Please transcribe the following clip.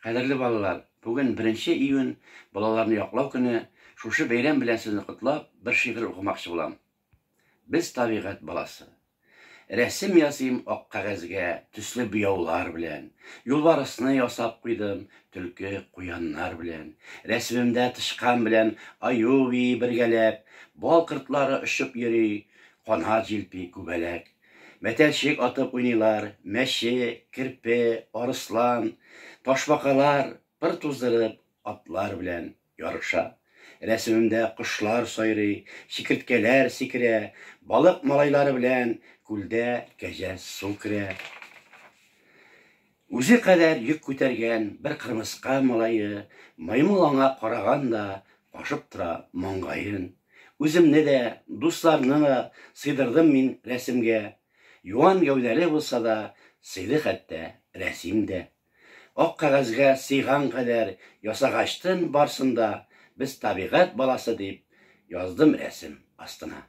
Кадерле балалар, бүген 1 июнь, балаларны яклау көне. Шушы бәйрәм белән сезне котлап, бер шигырь укымакчы булам. Без табигать баласы. Рәсем ясыйм ак кәгазьгә, төсле буяулар белән. Юлбарысны ясап куйдым, төлке, куяннар белән. Рәсемемдә тычкан белән аю бии бергәләп, бал кортлары очып йөри, канат җилпи күбәләк. Мәтәлчек атып уйныйлар, мәче, керпе, арыслан, ташбакалар пыр туздырып атлар белән ярыша. Рәсемемдә кошлар сайрый, чикерткәләр сикерә, балык малайлары белән күлдә кәҗә су керә. Үзе кадәр йөк күтәргән бер кырмыска малае, маймыл аңа караган да, кашып тора маңгаен. Үземне дә, дусларны да сыйдырдым мин рәсемгә. Юан гәүдәле булса да, сыйды хәтта Рәсим дә. Ак кәгазьгә сыйган кадәр ясагачтын барсын да, без табигать баласы дип яздым рәсем астына.